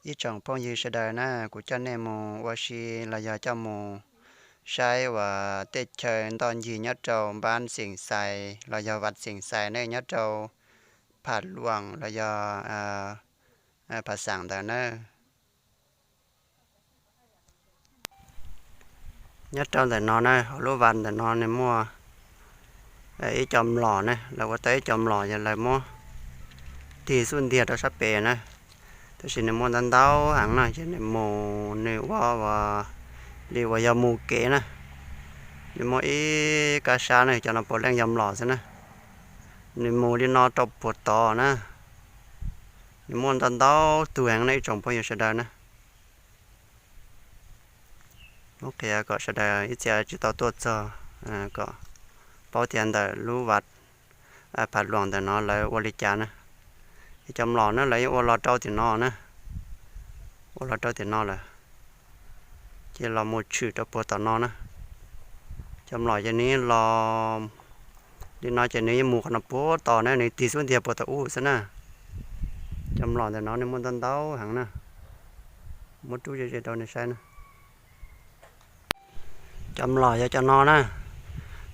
Ib tsoom phooj ywg sawv daws na, kuv coj nej mus ua si los yog coj mus saib uas tej chaw ntoj ncig nyob rau npab xeem Xais los yog vaj xeem Xais ne, nyob rau Pham Luam los yog Pham Xaam ntawd na. Nyob rau ntawm no na, hauv lub vaj ntawm no nws muaj ib co mlom na, lawv ua tau ib co mlom yog lawv muab tig xub ntiag rau sab pem na. Tab sis nws muaj ntau ntau heev na, ces nws mus nws ua li uas yog mus kev na. Nws muaj ib kab sab na, cov no puav leej yog mlom xwb na. Nws mus li no rau puag tod na. Nws muaj ntau ntau tug heev na ib tsoom phooj ywg sawv daws na. Muab qhia kom sawv daws ib txhia tsis tau tuaj txog kom paub tias ntawm lub vaj Pham Luam ntawm no lawv ua li cas na. Ces cov mlom na lawv yeej ua los rau tim no na, ua los rau tim no lawm, ces los mus tshwm rau puag tom no na. Cov mlom ces nws yeej los li no ces nws yeej mus qhov no puag tom na, nws tig xub ntiag puag tom ub xwb na. Cov mlom ntawm no nws muaj ntau ntau heev na, muab rub ze ze rau nej saib na. Cov mlom yog cov no na,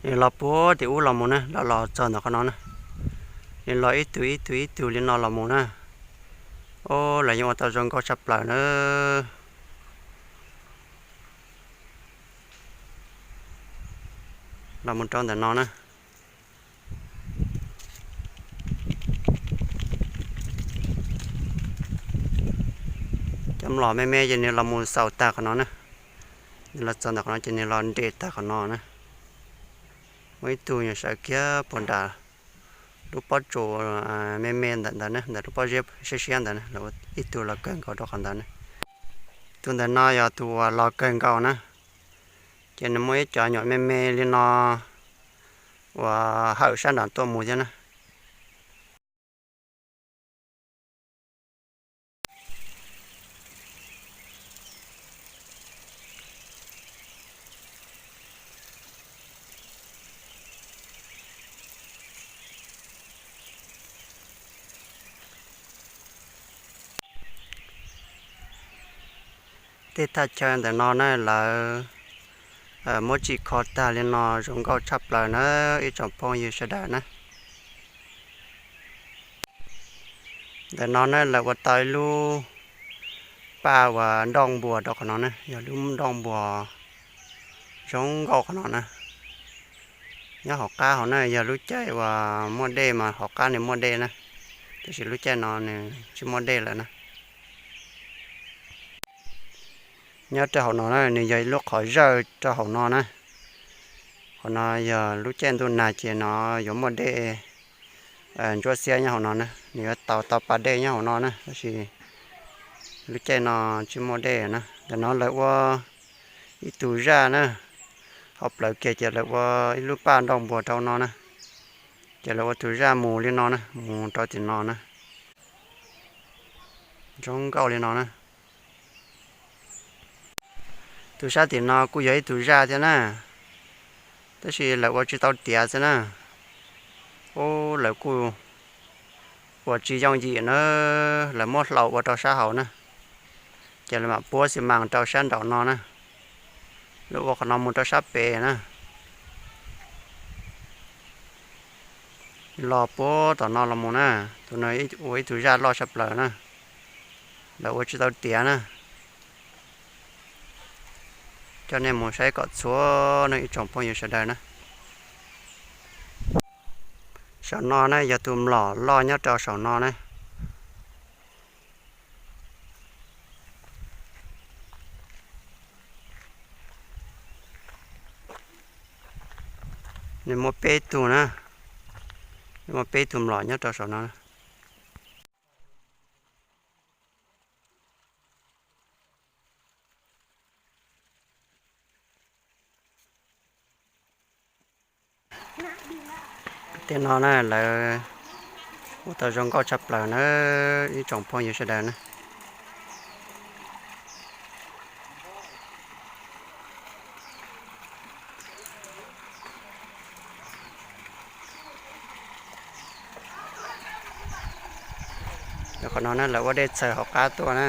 nws los puag tim ub los mus na, los los txog ntawm qhov no na. Nws los ib tug ib tug ib tug li no los mus na. Os, lawv yeej ua tau zoo nkauj tshaj plaws na. Los mus rau ntawm no na. Cov mlom me me ces nws los mus xaus tag qhov no na. Nws los txog ntawm qhov no ces nws los nres tag qhov no na. Muaj ib tug nws sawv kiag puag nram lub pob tsuas me me ntawm ntawd na, ntawm lub pob zeb siab siab ntawd na, ib tug los kawg nkaus rau qhov ntawd na. Tus ntawm no yog tus uas los kawg nkaus na, ces nws muaj ib co nyuam me me li no uas hawm sab nram tuaj mus thiab na. Tej thaj chaw ntawm no na lawv muab tsim kho tag li no zoo nkauj tshaj plaws na ib tsoom phooj ywg sawv daws na. Ntawm no na lawv ua tau ib lub paj uas nroj npuas rau qhov no na, yog lub nroj npuas zoo nkauj qhov no na. Nyob hauv qab hauv na yog lub caij uas muaj dej mas hauv qab nws muaj dej na, tab sis lub caij no nws tsis muaj dej lawm na. Nyob rau hauv no na nws yog ib lub qhov zawj rau hauv no na. Qhov no yog lub caij ntuj nag ces no yuav muaj dej ntsuab xiab nyob hauv no na, nws yuav tau tau pas dej nyob hauv no na, tab sis lub caij no tsis muaj dej na. Ntawm no lawv ua ib tug zaj na, hauv plawv kiag ces lawv ua ib lub paj nroj npuas rau no na, ces lawv ua tus zaj mus li no na, mus rau tim no na. Zoo nkauj li no na. Tus sab tim no kuj yog ib tug zaj thiab na, tab sis lawv ua tsis tau tiav xwb na. Ub, lawv kuj ua tsis yooj yim na, lawv muab hlau ua rau sab hauv na, ces lawv mam puab xi mas rau sab nraum no na, lawv ua qhov no mus rau sab pem na. Los puag tom no los mus na, tus no ua ib tug zaj loj tshaj plaws na, lawv ua tsis tau tiav na. Coj nej mus saib kom txhua nej ib tsoom phooj ywg sawv daws na. Saum no na yog tus mlom loj nyob rau saum no na. Nws muaj peb tug na, nws muaj peb tug mlom nyob rau saum no. Tej no na lawv ua tau zoo nkauj tshaj plaws na ib tsoom phooj ywg sawv daws na. Qhov no na lawv ua dej txhaws hauv qab tuaj na.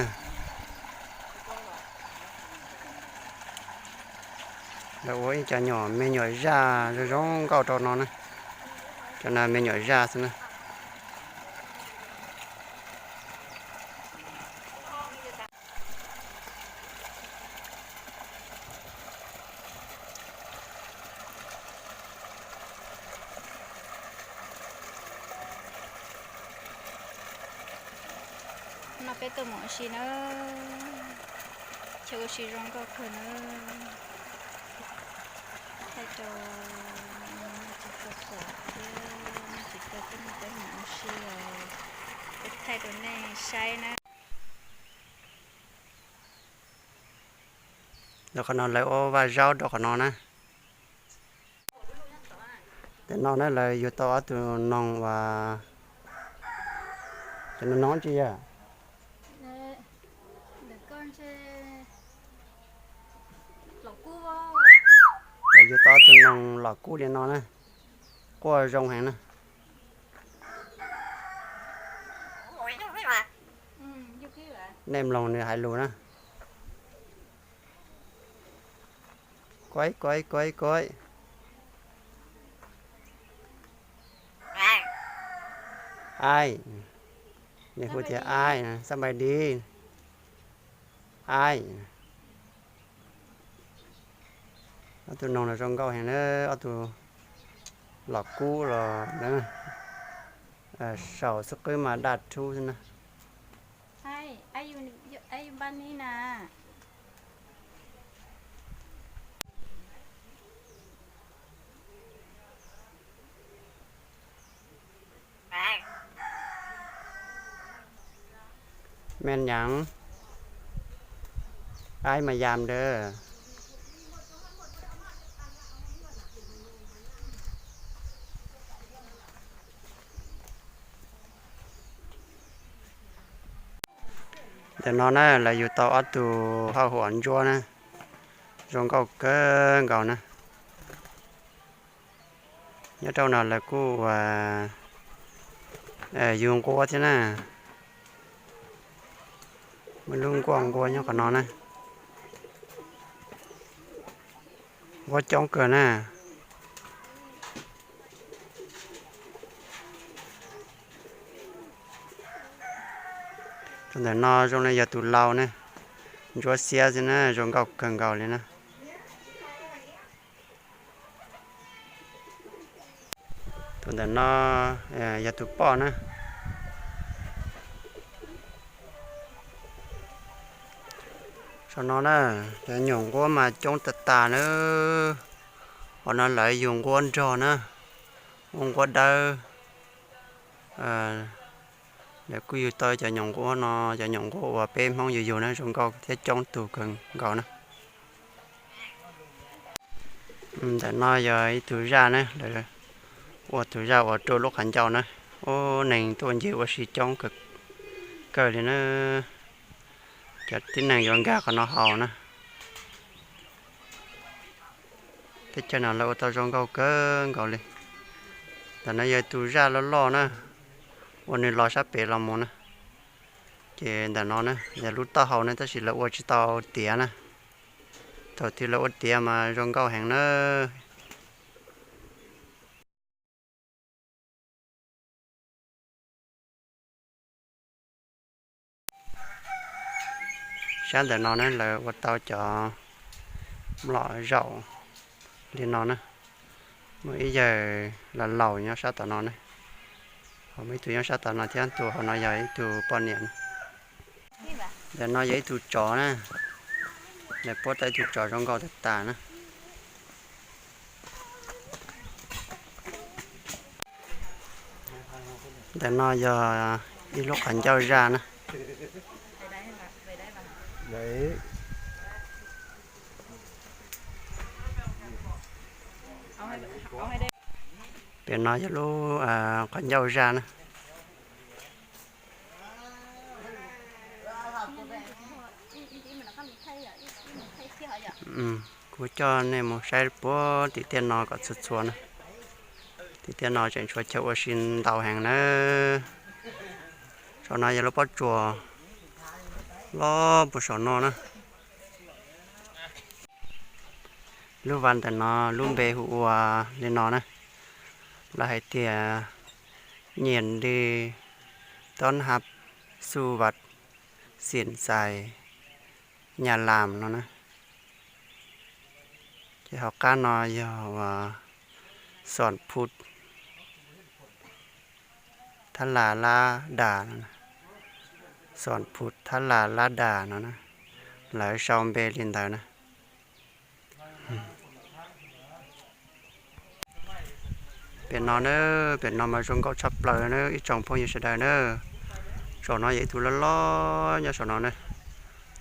Lawv ua ib co nyuam me nyuam zaj zoo zoo nkauj rau no na. Cov no me nyuam zaj xwb na. No peb tuaj mus ua si na, chaw ua si zoo nkauj kawg na. Thaij rau nej tsis tau pom thiab nej tsis tau peb mus ua si os, peb thaij rau nej saib na. Rau qhov no lawv ua vaj zaub rau qhov no na. Tam no na lawv yug tau ob tug noog uas, cov no noog tsi yog? Lawv yug tau ob tug noog los kub li no na, quaj zoo heev na. Nej mloog nws hais lus na. Kuaib kuaib kuaib kuaib. Aib, nws hu tias aib, xab npais di, aib. Ob tug noog no zoo nkauj heev na, ob tug los kub los na, saum xub qwb mas daj rhub xwb na. Me nyam, aib mas yam dawb. Ntawm no na lawv yug tau ob tug hauj huam ntsuab na, zoo nkauj kawg nkaus na. Nyob rau no lawv kuj ua yug nquab thiab na. Muaj lub nkuaj nquab nyob qhov no na. Nquab coob kawg na. Tus ntawm no zoo li yog tus lau na, ntsuab xiab xwb na, zoo nkauj kawg nkaus li na. Tus ntawm no yog tus poj na. Saum no na, cov nyuam nquab mas coob tas tas na. Qhov no lawv yug nquab nrog na, nquab dawb. Lawv kuj yug tau cov nyuam nquab no, cov nyuam nquab uas peb Hmoob yug yug na, zoo nkauj thiab coob tug kawg nkaus na. Ntawm no yog ib tug zaj na, lawv ua tus zaj uas rua lub qhov ncauj na. Ub, neeg tuaj ncig ua si coob kawg li na. Cov tib neeg yuav nkag qhov no haus na. Teb chaws no lawv ua tau zoo nkauj kawg nkaus li. Ntawm no yog tus zaj loj loj na, uas nws los sab pem los mus na. Ces ntawm no na yog lub taub hau na, tab sis lawv ua tsis tau tiav na. Thaum twg lawv ua tiav mas zoo nkauj heev na. Sab ntawm no na lawv ua tau cov mlom zaum li no na. Muaj ib yawg laus laus nyob sab tom no na. Ho muaj ib tug nyob sab tom no thiab, tus hauv no yog ib tug poj niam na. Ntawm no yog ib tug tsov na, lawv puab tau ib tug tsov zoo nkauj tag tas na. Ntawm no yog ib lub qhov ncauj zaj na. Pem no yog lub qhov ncauj zaj na. Kuv coj nej mus saib puag tim tiaj no kom txhua txhua na. Tim tiaj no tseem tshuav chaw ua si ntau heev na. Saum no yog lub pob tsuas loj puag saum no na. Lub vaj ntawm no lub npe hu ua li no na, lawv hais tias Nyiaj Li Tob Hab Xu Vaj Xim Xais Nyaj Lam no na. Ces hauv qab no yog uas Xom Phu Thab Las Lab Das no, Xom Phu Thab Las Lab Das no na, lawv sau npe li ntawd na. Pem no na, pem no mas zoo nkauj tshaj plaws na ib tsoom phooj ywg sawv daws na. Saum no yog ib tug loj loj nyob saum no na,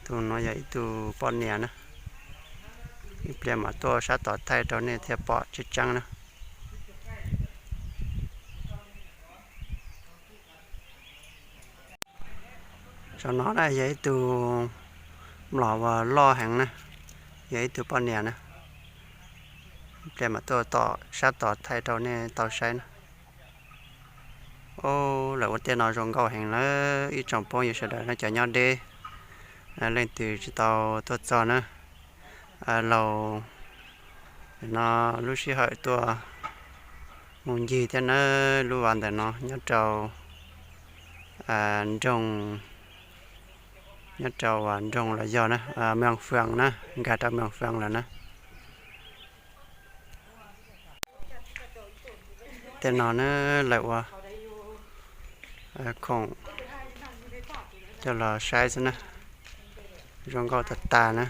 tus no yog ib tug poj niam na. Ib pliag mam tuaj sab tod thaij rau nej thiaj pom tseeb tseeb na. Saum no na yog ib tug mlom uas loj heev na, yog ib tug poj niam na. Ib pliag mam tuaj tom sab tod thaij rau nej tau saib na. Lawv ua tej no zoo nkauj heev na ib tsoom phooj ywg sawv daws na, cov nyob deb, leej twg tsis tau tuaj txog na, laus no lub sij hawm tuaj mus ncig thiab na. Lub vaj ntawm no nyob rau nroog, nyob rau nroog los yog na, Moos Fas na, nkag rau Moos Fas lawm na. Tej no na lawv ua khoom coj los saib xwb na, zoo nkauj tag tag na.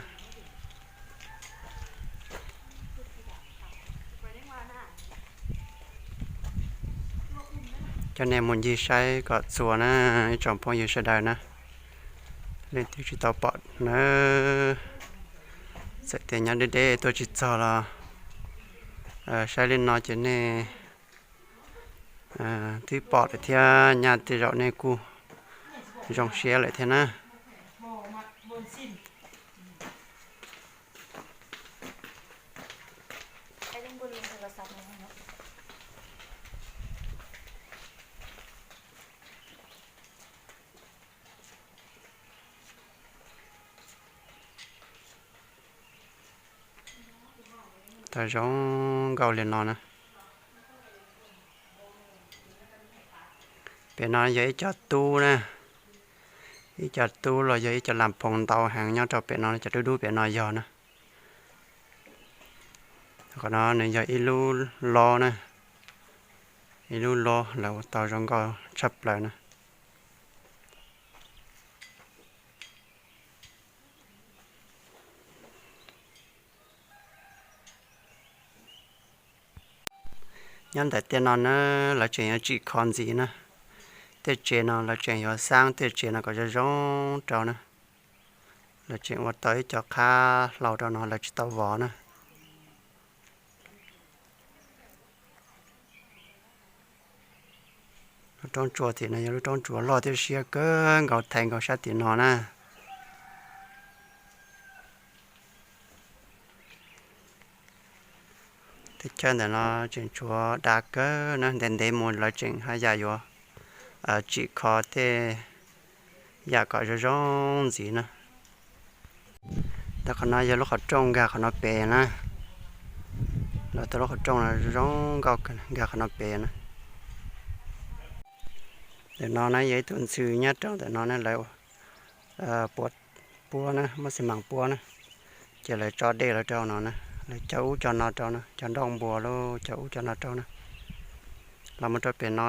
Coj nej mus ncig saib kom txhua na ib tsoom phooj ywg sawv daws na. Leej twg tsis tau pom na, txawm tias nyob deb deb tuaj tsis txog los saib li no ces nej twb pom lawm thiab, nyaj tej zaum nej kuj zoo siab lawm thiab na. Tau zoo nkauj li no na. Pem no yog ib co tub na, ib co tub los yog ib co lam phoos ntau heev nyob rau pem no, cov dub dub pem no yog na. Qhov no nws yog ib lub lob na, ib lub lob lawv ua tau zoo nkauj tshaj plaws na. Nyob ntawm tej no na, lawv tseem yuav tsim kho ntxiv na. Tej tsev no lawv tseem yuav xaab tej tsev no kom zoo zoo rau na. Lawv tseem ua tau ib co qhab hlau rau no lawv tsis tau vov na. Lub roob tsuas tim no yog lub roob tsuas loj thiab siab kawg nkaus, thaiv nkaus sab tim no na. Teb chaws ntawm no tseem tshuav dav kawg na, ntev ntev mus lawv tseem haj yam yuav tsim kho tej yam kom zoo zoo ntxiv na. Ntawm qhov no yog lub qhov rooj nkag qhov no pem na. Lawv tau lub qhov rooj no zoo nkauj nkag qhov no pem na. Ntawm no na yog ib tug ntxhw nyob rau ntawm no na, lawv puab na, muab xi mas puab na, ces lawv tso dej los rau no na, lawv cog ub cog no rau na, cog nroj npua los cog ub cog no rau na. Los mus rau pem no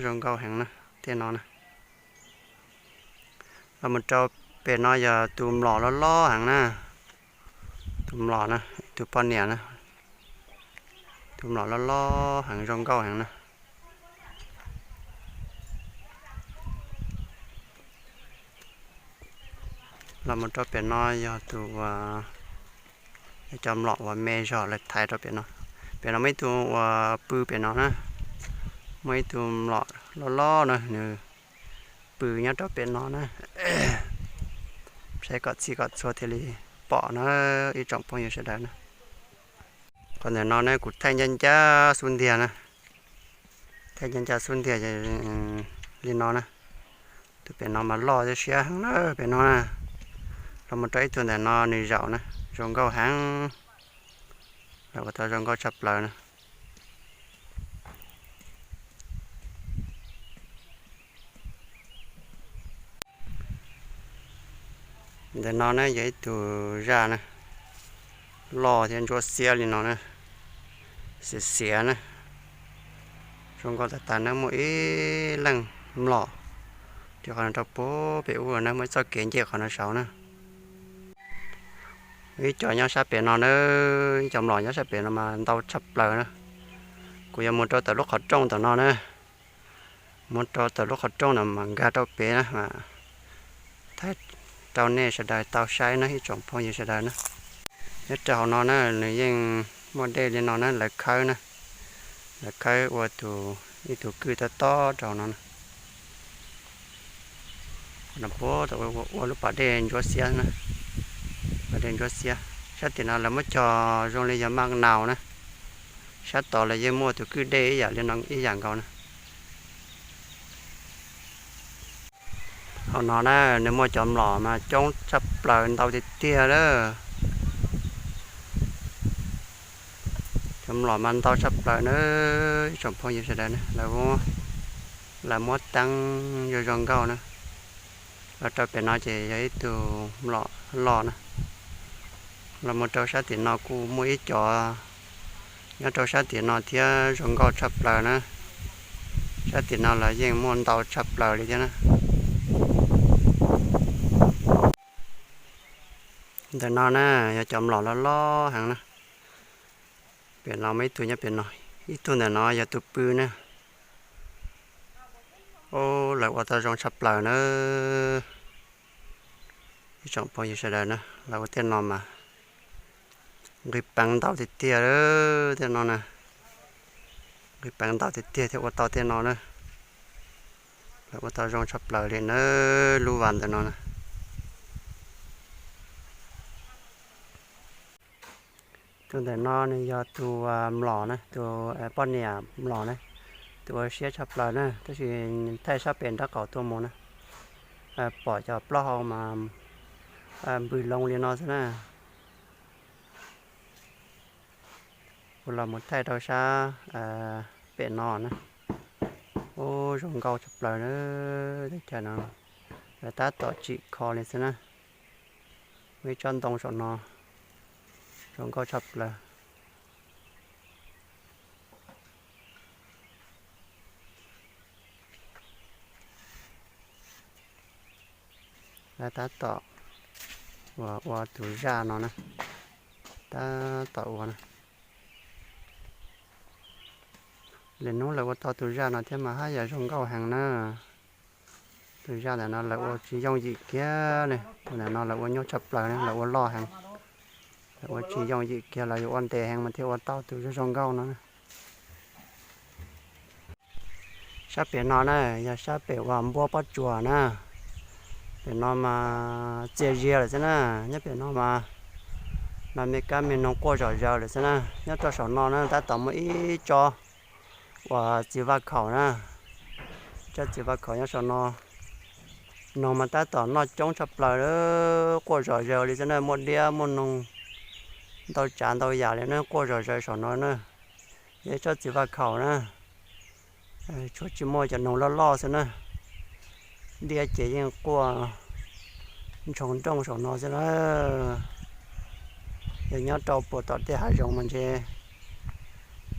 zoo nkauj heev na, tej no na. Los mus rau pem no yog tus mlom loj loj heev na, tus mlom na, tus poj niam na, tus mlom loj loj heev zoo nkauj heev na. Los mus rau pem no yog tus, cov mlom uas me zog lawv thaiv rau pem no. Pem no muaj ib tug uas pw pem no na, muaj ib tug mlom loj loj na, nws pw nyob rau pem no na. Saib kom txhij kom txhua thiaj li pom na ib tsoom phooj ywg sawv daws na. Qhov ntawm no ne kuv thaij ncaj ncaj xub ntiag na, thaij ncaj ncaj xub ntiag li no na. Tus pem no mas loj thiab siab heev na pem no na. Los mus rau ib tug ntawm no nws zaum na, zoo nkauj heev. Lawv ua tau zoo nkauj tshaj plaws na. Ntawm no ne yog ib tug zaj na, loj thiab ntsuab xiab li no na, xiav xiav na. Zoo nkauj tag tag na, muaj ib leej mlom, ces qhov no rau puag pem ub na, muaj ib txoj kev nce qhov no saud na. Ib co nyob sab pem no na, ib co mlom nyob sab pem no mas ntau tshaj plaws na. Kuv yuav mus rau tom lub qhov rooj tom no na, mus rau tom lub qhov rooj no mas nkag rau pem na, thaij rau nej sawv daws tau saib na ib tsoom phooj ywg sawv daws na. Nyob rau hauv no na nws yeej muaj dej li no na, lawv khawb na, lawv khawb ua tus, ib tug kwj tob tob rau hauv no na. Qhov no puag tom ua lub pas dej ntsuab xiab na, pas dej ntsuab xiab. Sab tim no lawv muab cog zoo li yog maj naus na, sab tod lawv yeej muaj tus kwj dej ib yam li no ib yam nkaus na. Hauv no na nws muaj cov mlom mas coob tshaj plaws ntau tiag tiag lawm. Cov mlom mas ntau tshaj plaws na, ib tsoom phooj ywg sawv daws na, lawv muab teeb zoo zoo nkauj na. Los rau pem no ces yog ib tug mlom loj na. Los mus rau sab tim no kuj muaj ib co, nyob rau sab tim no thiab zoo nkauj tshaj plaws na. Sab tim no los yeej muaj ntau tshaj plaws li thiab na. Ntawm no na yog cov mlom loj loj heev na. Pem no muaj ib tug nyob pem no, ib tug ntawm no yog tus pw na. Lawv ua tau zoo tshaj plaws na. Ib tsoom phooj ywg sawv daws na, lawv ua tej no mas nqis peev ntau tiag tiag, tej no na, nqis peev ntau tiag tiag thiaj ua tau tej no na. Lawv ua tau zoo tshaj plaws li na, lub vas ntawm no na. Tus ntawm no nws yog tus mlom na, tus poj niam mlom na, tus ua siab tshaj plaws na, tab sis thaij sab pem nraub qaum tuaj mus na, pom cov plaub hau mas npws loo li no xwb na. Kuv los mus thaij rau sab pem no na. Ub, zoo nkauj tshaj plaws na, teb chaws no lawv tab tom tsim kho li xwb na. Muaj ib tsob ntoo saum no, zoo nkauj tshaj plaws. Lawv tab tom ua tus zaj no na, tab tom ua na. Lwm hnub lawv ua tau tus zaj no thiab mas haj yam zoo nkauj heev na. Tus zaj ntawm no lawv ua tsis yooj yim kiag li, tus ntawm no lawv ua nyuaj tshaj plaws na, lawv ua loj heev. Lawv ua tsis yooj yim kiag, lawv yuav ua ntev heev mas thiaj ua tau tus zoo zoo nkauj no. Sab pem no na yog sab pem uas npuab pob tsuas na. Pem no mas txias zias lawm xwb na, nyob pem no mas, mas me kab me noog quaj zom zaws lawm xwb na. Nyob rau saum no na tab tom muaj ib tsob uas txiv vaj khaum na, tsob txiv vaj khaum nyob saum no. Noog mas tab tom noj coob tshaj plaws, quaj zom zaws li xwb na, muaj diab muaj noog ntau tsav ntau yam li na, quaj zom zaws saum no na. Yog ib tsob txiv vaj khaum na, tshuav tsis muaj cov noog loj loj xwb na. Diab ces yeej quaj ntsoog nrooj saum no xwb na. Yog nyob rau puag tom tej hav zoov mas ntshe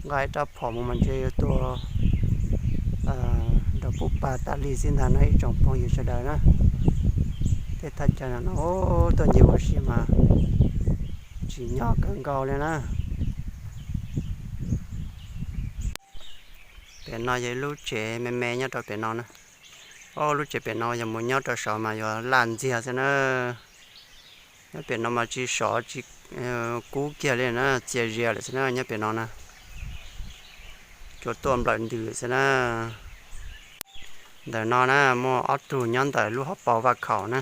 nqa ib rab phom mus mas ntshe yuav tuaj nrog pub pag tas li xwb ntag na ib tsoom phooj ywg sawv daws na. Tej thaj chaw no tuaj nce ua si mas tsim nyog kawg nkaus li na. Pem no yog ib lub tsev me me nyob rau pem no na. Ob lub tsev pem no yog mus nyob rau saud mas yuav laj ntxiag xwb na. Nyob pem no mas tsis sov tsis kub kiag li na, txias zias lawm xwb na nyob pem no na. Tsuas tuaj nplawm ntws xwb na. Ntawm no na muaj ob tug nyob ntawm lub hauv paus vaj khaum na.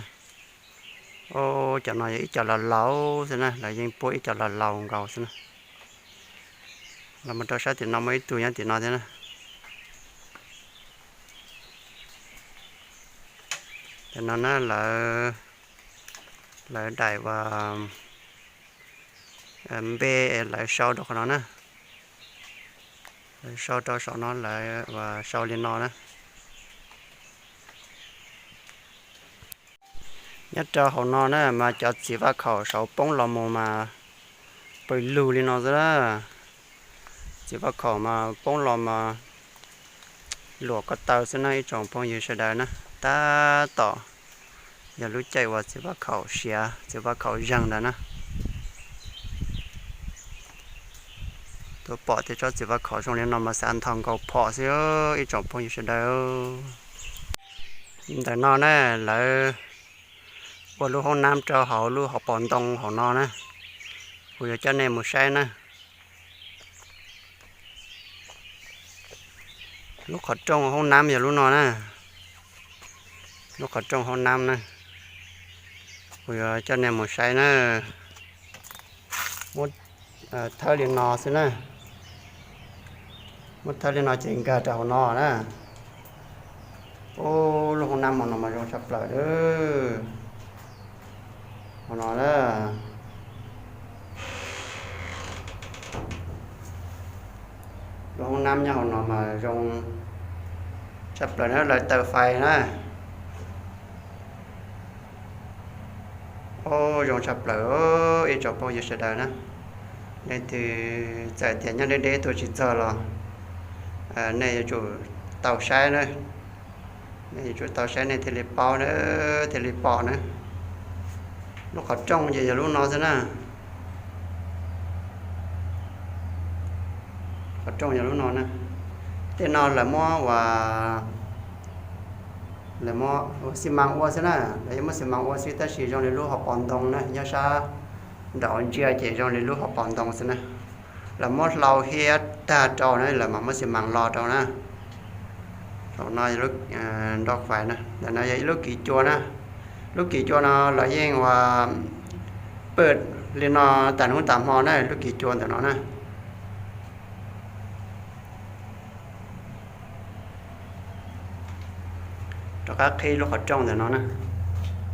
Cov no yog ib co laus laus xwb na, lawv yeej puab ib co laus laus nkaus xwb na. Los mus rau sab tim no muaj ib tug nyob tim no thiab na. Tim no na lawv, lawv daim uas npe lawv sau rau qhov no na. Lawv sau rau saum no lawv uas sau li no na. Nyob rau hauv no na mas cov txiv vaj khaum saud poob los mus mas pw lug li no xwb na. Txiv vaj khaum mas poob los mas luam ko taw xwb na ib tsoom phooj ywg sawv daws na. Tab tom yog lub caij uas txiv vaj khaum siav txiv vaj khaum zeeg ntawd na. Tuaj pom tej tsob txiv vaj khaum zoo li no mas xav nthos nkaus phom xwb ib tsoom phooj ywg sawv daws. Ntawm no na lawv ua lub hoob nab rau hauv lub hauv paus ntoo hauv no na. Kuv yuav coj nej mus saib na. Lub qhov rooj hoob nab yog lub no na. Lub qhov rooj hoob nab na. Kuv yuav coj nej mus saib na. Muab thawb li no xwb na. Muab thawb li no ces nkag rau hauv no na. Ub, lub hoob nab hauv no mas zoo tshaj plaws lawm. Hauv no na. Lub hoob nab nyob hauv no mas zoo tshaj plaws na, lawv taws fais na. Ub, zoo tshaj plaws ib tsoom phooj ywg sawv daws na. Leej twg txawm tias nyob deb deb tuaj tsis txog los nej yuav tsum tau saib na. Nej yuav tsum tau saib nej thiaj li paub na, thiaj li pom na. Lub qhov rooj ces yog lub no xwb na. Qhov rooj yog lub no na. Tej no lawv muab ua, lawv muab xi mas ua xwb na, lawv yeej muab xi mas ua xwb tab sis zoo li lub hauv paus ntoo na, nyob sab nraum ntsia ces zoo li lub hauv paus ntoo xwb na. Lawv muab hlau hiab tag rau na lawv mam muab xi mas lo rau na. Saum no yog lub nroj fais na, ntawm no yog ib lub kiv cua na. Lub kiv cua no lawv yeej ua pw li no tas hnub tas hmo na, lub kiv cua ntawm no na. Rov qab qhib lub qhov rooj ntawm no na.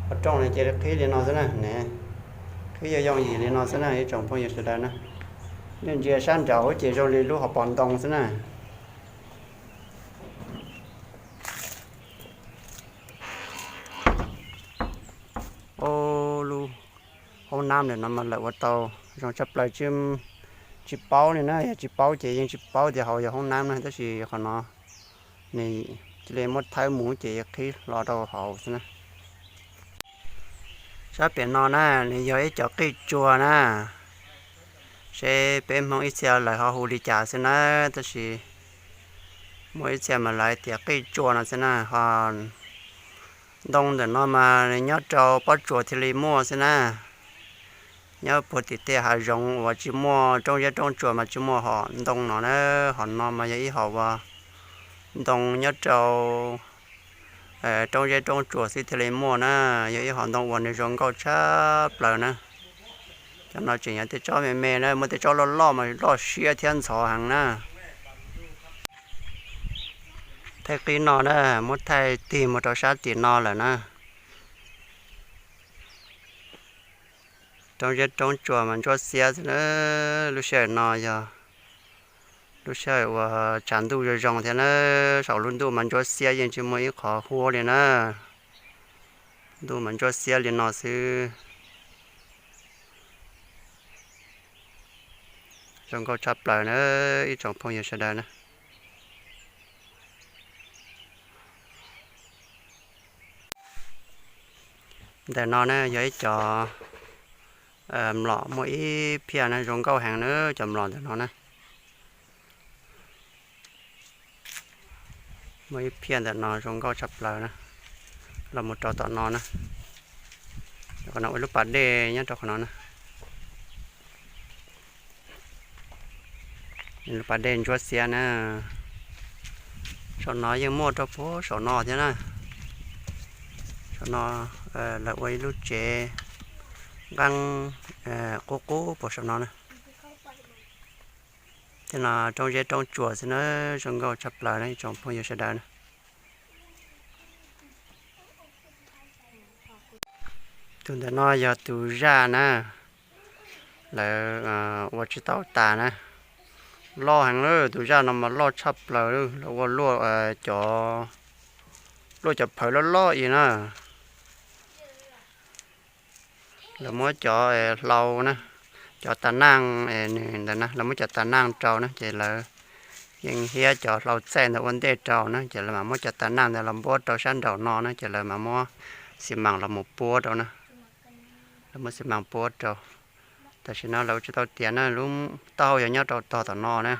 Qhov rooj no ces qhib li no xwb na, qhib yooj yooj yim li no xwb na ib tsoom phooj ywg sawv daws na. Nej ntsia sab nraud ces zoo li lub hauv paus ntoo xwb na. Ub, lub hoob nab ntawm no mas lawv ua tau zoo tshaj plaws, tsis paub li na, yog tsis paub ces yeej tsis paub tias hauv yog hoob nab na, tab sis qhov no nws cia li muab thawb mus ces qhib hlo rau hauv xwb na. Sab pem no na, nws yog ib co qij tsua na, seb peb Hmoob ib txhia lawv ho hu li cas xwb na, tab sis muaj ib txhia mas lawv tias qij tsua no xwb na. Ho ntoo ntawm no mas nyob rau pob tsuas thiaj li muaj xwb na. Nyob puag tim tej hav zoov uas tsis muaj roob zeb roob tsuas mas tsis muaj hom ntoo no na. Hom no mas yog ib hom uas ntoo nyob rau roob zeb roob tsuas xwb thiaj li muaj na. Yog ib hom ntoo uas nws zoo nkauj tshaj plaws na. Cov no tseem yog tej tsob me me na, muaj tej tsob loj loj mas loj siab thiab ntxhov heev na. Thaij qib no na, muab thaij tig mus rau sab tim no lawm na. Roob zeb roob tsuas mas ntsuab xiab xwb na. Lub sij hawm no yog lub sij hawm uas tshav ntuj zoo zoo thiab na, saum lub ntuj mas ntsuab xiab yeej tsis muaj ib qho huab li na. Ntuj mas ntsuab xiab li no xwb. Zoo nkauj tshaj plaws na ib tsoom phooj ywg sawv daws na. Ntawm no na yog ib co mlom muaj ib phiaj na zoo nkauj heev na, cov mlom ntawm no na. Muaj ib phiaj ntawm no zoo nkauj tshaj plaws na. Los mus rau tom no na. Qhov no ua lub pas dej nyob rau qhov no na. Lub pas dej ntsuab xiab na. Saum no yeej muaj rau puag saum no thiab na. Saum no lawv ua ib lub tsev nqeeb qub qub puag saum no na. Tej no roob zeb roob tsuas xwb na, zoo nkauj tshaj plaws na ib tsoom phooj ywg sawv daws na. Tus ntawm no yog tus zaj na. Lawv ua tsis tau tas na. Loj heev lawm, tus zaj no mas loj tshaj plaws, lawv ua luaj cov, luaj cov phawv loj loj i na. Lawv muab cov hlau na, cov tas naj nws ntawd na, lawv muab cov tas naj rau na ces lawv yeej hiab cov hlau txaij ntawd ua ntej rau na ces lawv mam muab cov tas naj ntawd los npuab rau sab nraum no na ces lawv mam muab xi mas los mus puab rau na. Lawv muab xi mas puab rau. Tam sim no lawv ua tsis tau tiav na, lub taub hau yog nyob rau tog tom no na,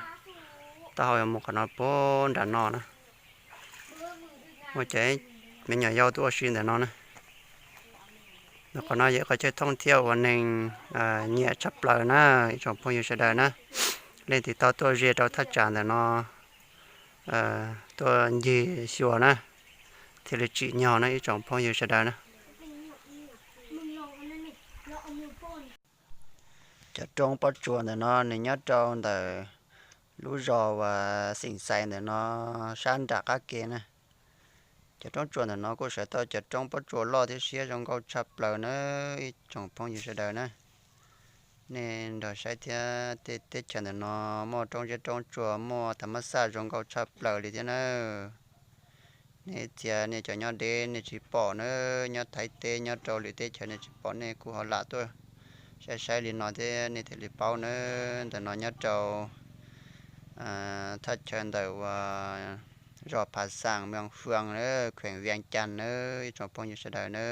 taub hau yog mus qhov no puag nram no na. Muaj cov me nyuam yaus tuaj ua si ntawm no na. Qhov no yog qhov chaw thoob thiab uas neeg nyiam tshaj plaws na, ib tsoom phooj ywg sawv daws na. Leej twg tau tuaj ze rau thaj tsam ntawm no tuaj ncig xyuas na, thiaj li tsim nyog na ib tsoom phooj ywg sawv daws na. Cov roob pob tsuas ntawm no nws nyob rau ntawm lub zos uas Xeem Xais ntawm no sab nram qab ke na. Cov roob tsuas ntawm no kuj sawv tau cov roob pob tsuas loj thiab siab zoo nkauj tshaj plaws na ib tsoom phooj ywg sawv daws na. Nej nrog saib thiab, tej teb chaws ntawm no muaj roob zeb roob tsuas muaj tas mab xaj zoo nkauj tshaj plaws li thiab na. Nej txia nej cov nyob deb nej tsis pom na, nyob Thaib teb nyob rau lwm teb chaws nej tsis pom, nej kuj ho lam tuaj saib saib li no thiab nej thiaj li paub na. Ntawm no nyob rau thaj chaw ntawm uas zos Phav Xaas, moos Fwm na, kheem Vias Cas na ib tsoom phooj ywg sawv daws na.